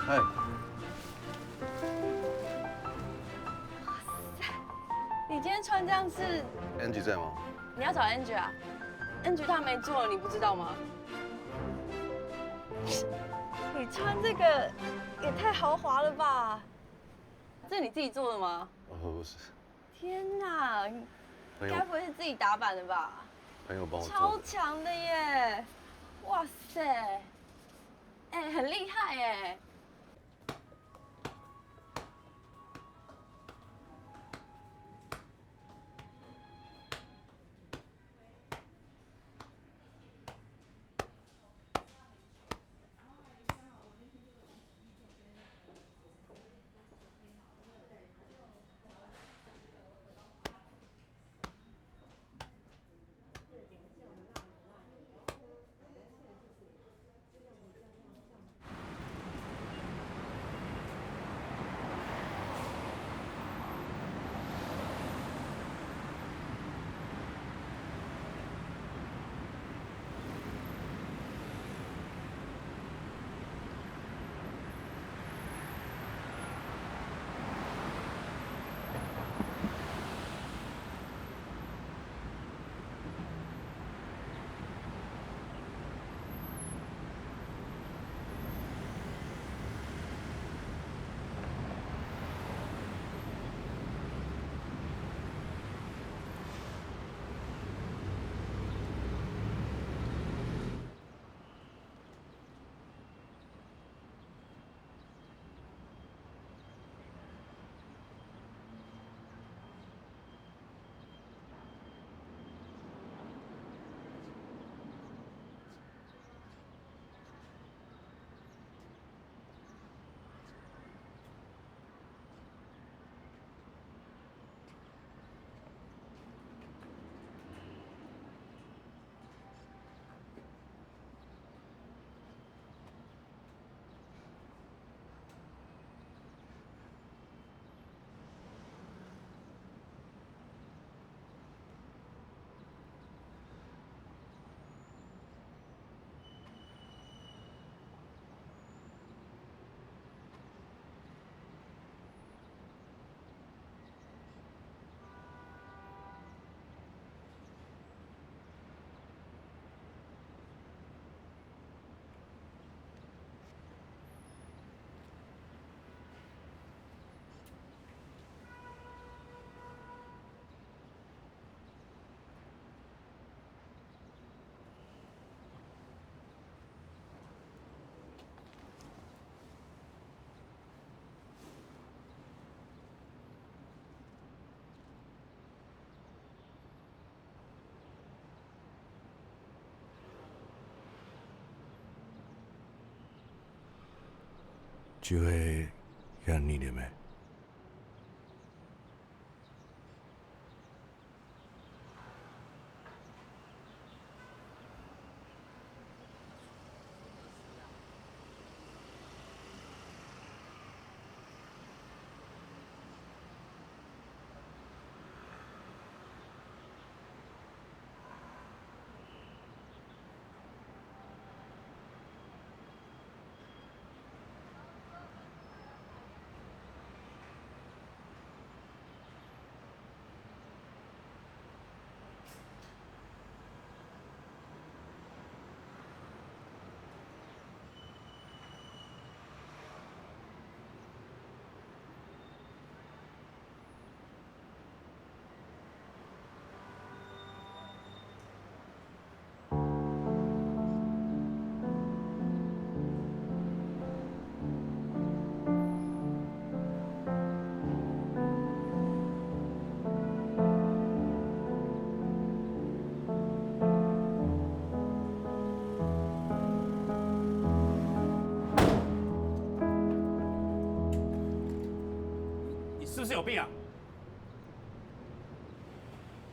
嗨，你今天穿这样是？Angie 在吗？你要找 Angie 啊？Angie 她没做了，你不知道吗？你穿这个也太豪华了吧！这你自己做的吗？哦，不是。天哪，朋友，该不会是自己打版的吧？朋友帮我做的。超强的耶！哇塞，哎，很厉害哎！就係恁呢了咩？ 你是不是有病啊？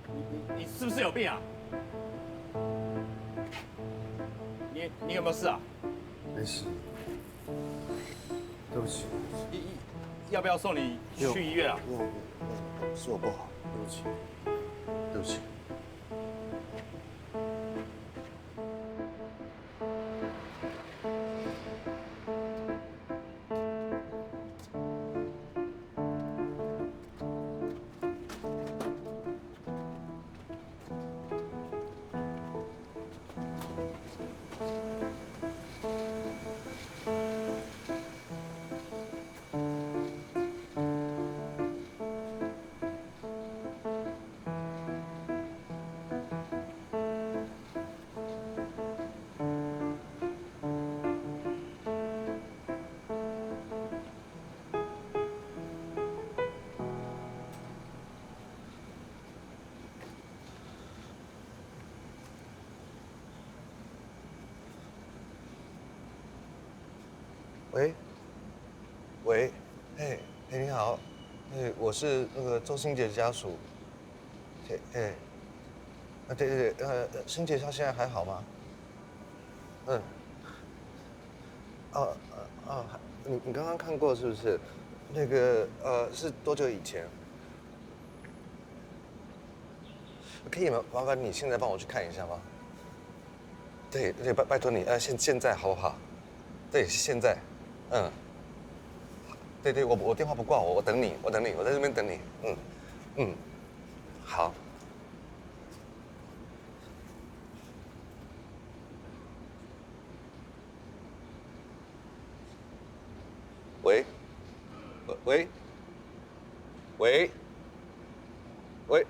你你你是不是有病啊？你你有没有事啊？没事。对不起。你你要不要送你去医院啊？不用不用不用，是我不好，对不起，对不起。喂，喂，嘿，嘿，你好，嘿，我是那个周星杰的家属，嘿，嘿，啊，对对对，呃，星杰他现在还好吗？嗯，哦，哦，你你刚刚看过是不是？那个，呃，是多久以前？可以吗？麻烦你现在帮我去看一下吗？对对，拜拜托你，呃，现现在好不好？对，现在，嗯，对对，我我电话不挂，我我等你，我等你，我在这边等你，嗯嗯，好。喂，喂喂喂喂。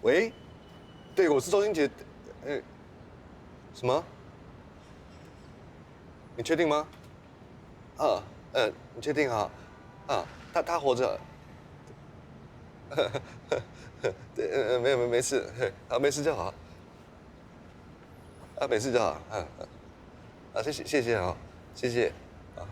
喂，对，我是周星杰。呃，什么？你确定吗？啊，呃，你确定啊？啊，他他活着。对，呃，没有没没事，嘿，啊，没事就好。啊，没事就好，嗯，嗯，啊，谢谢谢谢啊，谢谢，啊。